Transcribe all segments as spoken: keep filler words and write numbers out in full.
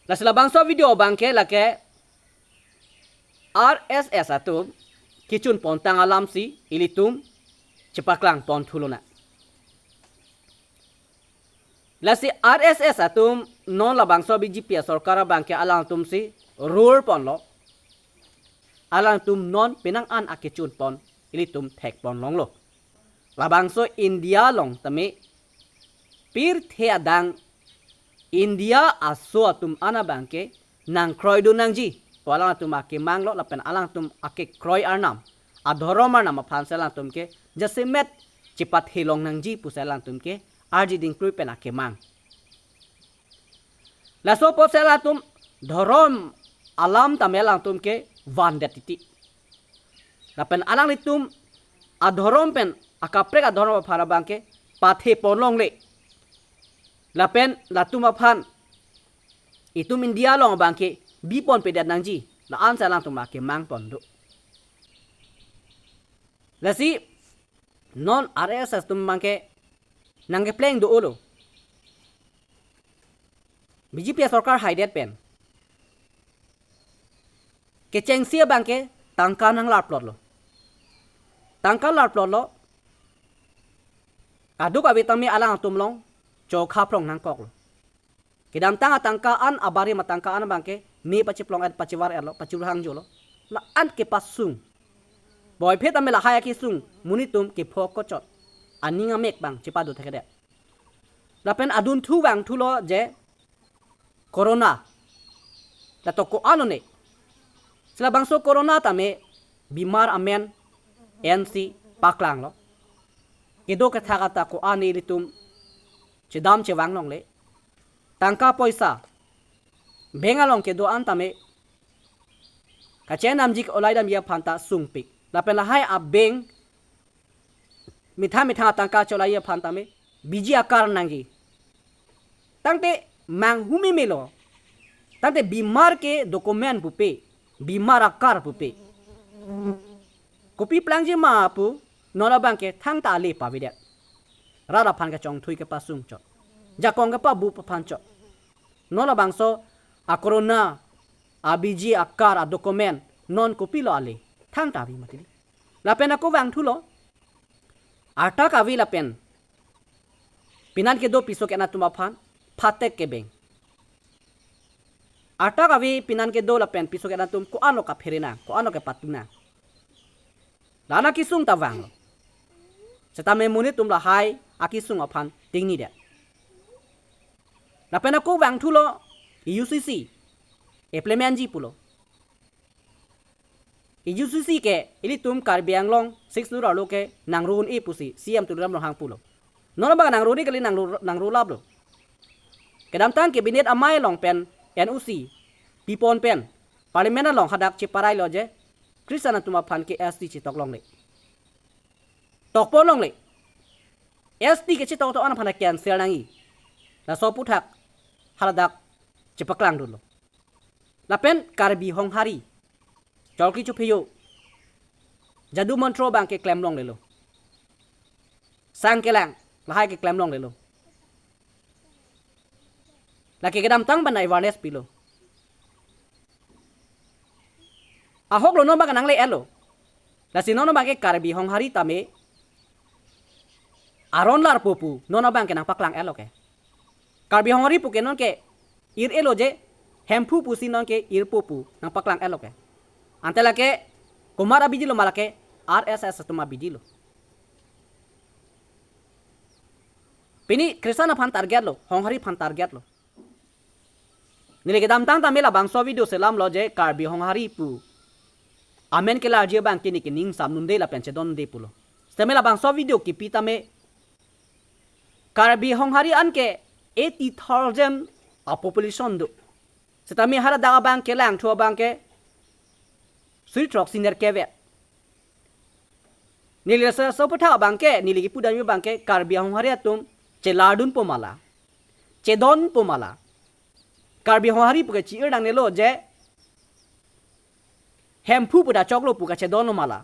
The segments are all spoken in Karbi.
Lasi labangso video abangke lake R S S atum kechun pontang alamsi ilitum chepaklang pon thulonang. Lasi R S S atum non labangso B J P asorkar abangke alangtumsi rule ponlo. Alangtum non penang an akechun pon ilitum thek pon longlo. Labangso India along tame pirthe adang India aso atum an abangke nangkroidun nangji pu alangtum akemanglo, lapen alangtum akekroi arnam, adhorom arnam aphansi alangtum ke jasemet chepathelong nangji pusi alangtum ke arjiding krui pen akemang. Laso apotsi alangtum dhorom alam tame alangtum ke vandet titi. Lapen alanglitum adhorom pen akaprek adhorom aphan abangke pathe pon longle. Lapen latum aphan itum India along abangke bi ponpedet nangji, la-ansi alangtum akemang pon do. Lasi non R S S atum abangke nangkepleng do-olo. B J P asorkar haidet pen kechengsi abangke tangka nanglarplotlo. Tangka larplotlo. Kadokave tame alangtum along chokha phrong nangkoklo. Kedamtang atangka an, abarim atangka an abangke me pachiplong et, pachivar etlo, pachurhang jolo. La-an kepasung. Boyphe tame lahai akesung monit atum kephok kochot, aning amek abang chepado thekthedet. Lapen adunthu vangthulo je corona. Lato ko-an lone. Si labangso corona tame bimar amen ensi paklanglo. Kedo kethak ata ko-an ilitum chedam chevang longle. Tangka poisa bank along kedo an tame kachenamji ke-olai damji aphan ta sungpik. Lapen lahai a-bank methang methang atangka cholai aphan tame biji akar nangji. Tangte manghumemelo. Tangte bimar ke document pupe, bimar akar pupe. Kopi plangji ma pu non abangke thangta ale pavedet. Rat aphan kachongthui kepasung chot, jakong kepabup aphan chot. Non labangso a-corona, a-biji akar, a-document non kopilo ale, thangta ave mati. Lapen ako vangthulo, arta kave lapen pinan kedo piso ke-en atum aphan phatek kebeng. Arta kave pinan kedo lapen piso ke-en atum ko-anlo kaphere nang, ko-anlo kepatu nang, la-an akesung ta vanglo. Setame monit atum lahai akesung aphan tingnidet. Lapen ako vangthulo, U C C implement ji pulo. U C C ke ilitum Karbi Anglong Sixth Schedule arlo ke nangro un-e pusi C M Tuliram Ronghang pulo. Non abang nangro un-e kali, nangro, nangro laplo. Kedamtang cabinet amei along pen N O C pipon pen Parliament along hadak cheparailo je Christian atum aphan ke S T chetok longle. Tokpon longle. S T kechetok to an aphan cancel nangji. Laso aphuthak haladak chepaklangdunlo. Lapen Karbi Honghari, Cholki Chopheyo, Jadu Montro abang keklem longlelo. Sang kelang, lahai keklem longlelo. Lake kedamtang pen awareness pilo. Ahoklo, non abang nangle-etlo. Lasi non abang ke Karbi Honghari tame aron larpo pu non abang ke nangpaklang-etlo ke. Karbi Honghari pu ke non ke ir-elo je, Hemphu pusi non ke irpo pu nangpaklang-etlo ke. Ante lake komat abidi lo ma, lake R S S atum abidi lo. Pini Christian aphan target lo, Honghari aphan target lo. Neli kedamtang tame labangso video selamlo je Karbi Honghari pu amen kelarji abang ke neke ning samnunde lapen chedonde pulo. Setame labangso video kipi tame Karbi Honghari an ke eighty thousand a-population do. Setame haladak abang kelangthu abang ke suri throksi nerkep-et. Neli laso aphuthak abang ke, neli kipudam abang ke Karbi Honghari atum chelardunpo ma la, chedonpo ma la. Karbi Honghari pu ke chi-ir nangnelo je Hemphu pu ta choklo pu kachedonlo ma la.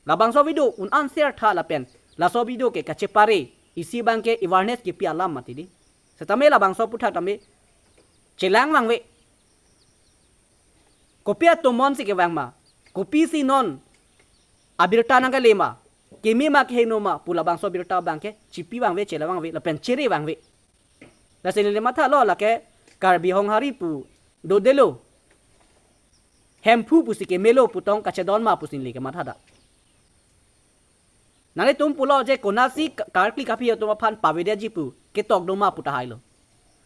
Labangso video un-an share tha lapen laso video ke kachepare isi abang ke awareness kipi alam mati di. Setame labangso aphuthak tame chelang vangve. Kopi atomon si kevang ma? Kopisi non abirta nangkele ma? Keme ma kehingno ma pu labangso abirta abangke chipi vangve, chela vangve, lapen chere vangve. Lasi neli mathalo lake Karbi Honghari pu dodelo, Hemphu pusi kemelo putong kachedon ma pusi neli kemathada. Nanglitum pulo je konatsi ka-, karkli kaphi atum aphan pavedetji pu ketok do ma pu tahailo.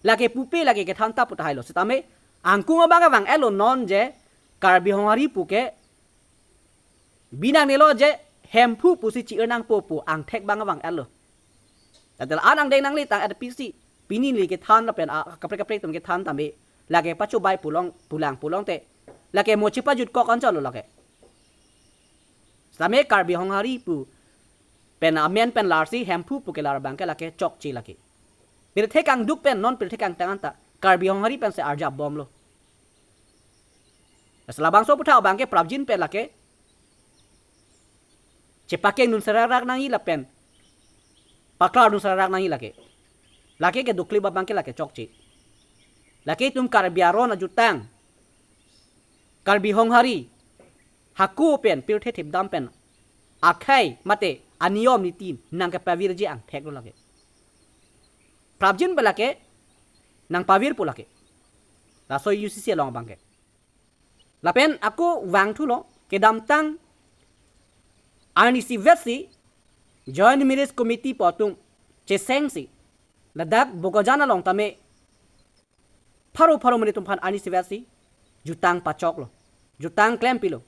Lake pupe, lake kethan ta pu tahailo. Setame angkung abang kevang-etlo non je Karbi Honghari puke bi nangnelo je Hemphu pusi chi-ir nangpo pu angthek abang kevang-etlo. Tangte la-an angdeng nangle tang-et pisi pini neli kethan lapen a kaprek kaprek atum kethan tame lake pachobai pulong pulang pulongte lake mo chipajutkok anchotlo lake. Setame Karbi Honghari pu pen amen pen larsi Hemphu pu kelar abangke lake chokche lake. Pirthe kangduk pen non pirthe kangtang anta Karbi Honghari pensi arjap bomlo. Lasi labangso aputhak abangke prapjin pen lake chepakeng dun serarak nangji lapen paklar dun serarak nangji lake. Lake kedoklip abangke lake chokche. Lake itum Karbi aron ajutang, Karbi Honghari, hako pen pirthe thipdam pen akhei mate aniyom niti nangkepavirji angtheklo lake. Prapjin pen lake nangpavirpo lake. Laso U C C along abangke. Lapen ako vangthulo kedamtang arnisi vetsi Joint Marriage Committee pu atum chesengsi ladak Bokajan along tame pharo pharo monit atum aphan arnisi vetsi jutang pachoklo, jutang klempilo.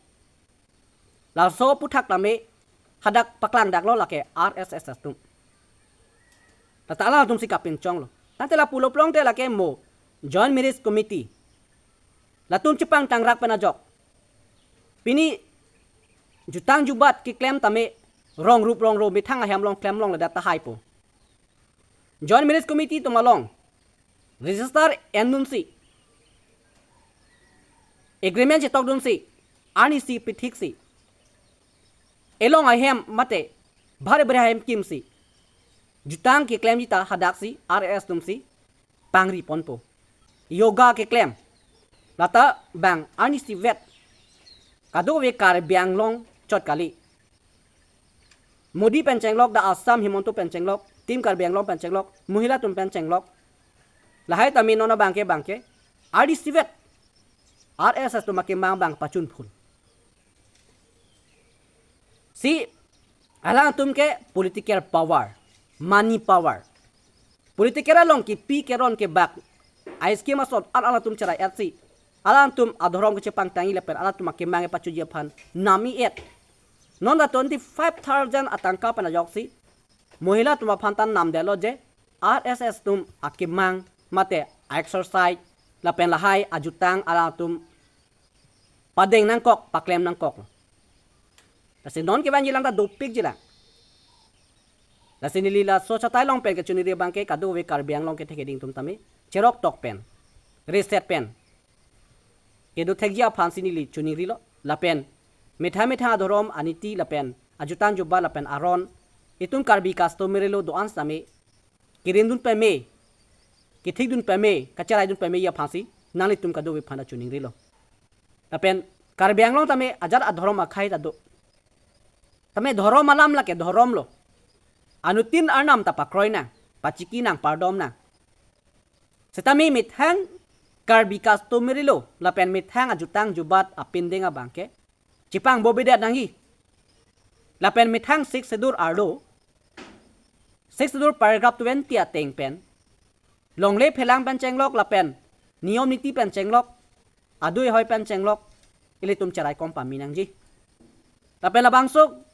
Laso aputhak tame hadak paklangdaklo lake R S S atum. Lata alangtum si kapinchonglo. Tangte lapulo pulongte lake mo Joint Marriage Committee latum chepangtangrak pen ajok pini jutang jubat keklem tame rong rup rong ro methang ahem along klem longledet tahaipo. Joint Marriage Committee atum along register endunsi, agreement chetokdunsi, arnisi pithiksi, elong ahem mate bhari bhari ahem kimsi jutang keklemji ta hadaksi R S S atumsi pangri ponpo. Yoga keklem. Lata bang arnisi vet kadokave Karbi Anglong chot kali. Modi pen chenglok, dak Assam Himanta pen chenglok, Team Karbi Anglong pen chenglok, Mohila atum pen chenglok. Lahai tame non abangke abangke arnisi vet R S S atum akemang abang pachun phun. Si alangtum ke political power, money power. Political along kepi keron kebak a-scheme asot alangtum cherai-etsi alangtum adhorom kechepangtangji lapen alangtum akemang kepachuji aphan nam-i-et. Non ta twenty five thousand atangka pen ajoksi Mohila atum aphan ta namdetlo je R S S atum akemang mate a-exercise lapen lahai ajutang alangtum padeng nangkok, paklem nangkok. Lasi non kevangjilang ta dopikjilang. Lasi neli laso chatai along pen kachiningri abangke kadokave Karbi Anglong kethe keding atum tame cheroktok pen, reset pen kedo thekji aphansi neli chiningrilo. Lapen methang methang adhorom aniti lapen ajutang jubat lapen aron itum Karbi customary law do-an sitame kerindun pame, kethikdun pame, kacheraidun pameji aphansi nanglitum kadokave aphan ta chiningrilo. Lapen Karbi Anglong tame ajat adhorom akhei ta do. Tame dhorom alam lake dhoromlo. Anuttin arnam ta pakroi nang, pachiki nang, pardom nang. Setame methang Karbi customary law lapen methang ajutang jubat apindeng abangke chepangbobedet nangji. Lapen methang Sixth Schedule arlo, Sixth Schedule paragraph twenty ateng pen longle phelang pen chenglok lapen niyom niti pen chenglok, adui ahoi pen chenglok, ilitum cherai kom pame nangji. Lapen labangso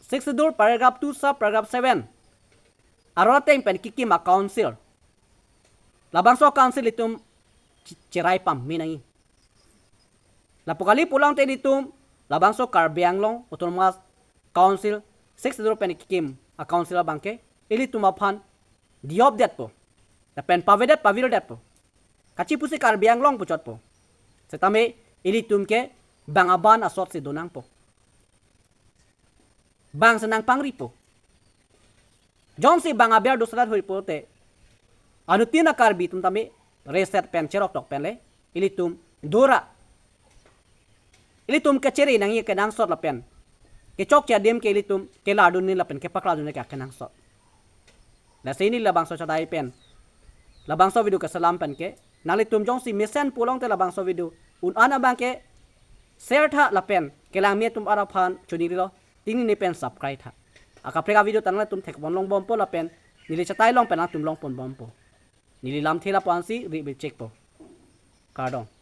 Sixth Schedule paragraph two sub paragraph seven aron ateng pen kekim a-council, labangso council itum che-, cherai pame nangji. Lapu kali pulang te ilitum labangso Karbi Anglong Autonomous Council Sixth Schedule pen kekim a-council abangke ilitum aphan diopdetpo, lapen pavedet pavirdetpo. Kachipusi Karbi Anglong puchotpo. Setame ilitum ke bang aban asotsi donangpo. Bang senang pangripo. Jongsi bang aber dosarat hoipo te, anuttin a-Karbi atum tame reset pen cheroktok pen le ilitum Dora. Ilitum kachere nangji akenangsot lapen kechokche adim ke ilitum kelardunji lapen kepaklardunji ke akenangsot. Lasi neli labangso chadai pen, labangso video keselam pen ke, nanglitum jongsi mesen pulote labangso video un-an abang ke share tha lapen kelangme atum araphan choningri lo, tingni pen subscribe tha. Akaprek avideo ta nanglitum thekpon longbompo lapen neli chadai along pen nangtum longponbompo. Neli lamthe lapu-ansi ri bichekpo. Kardom.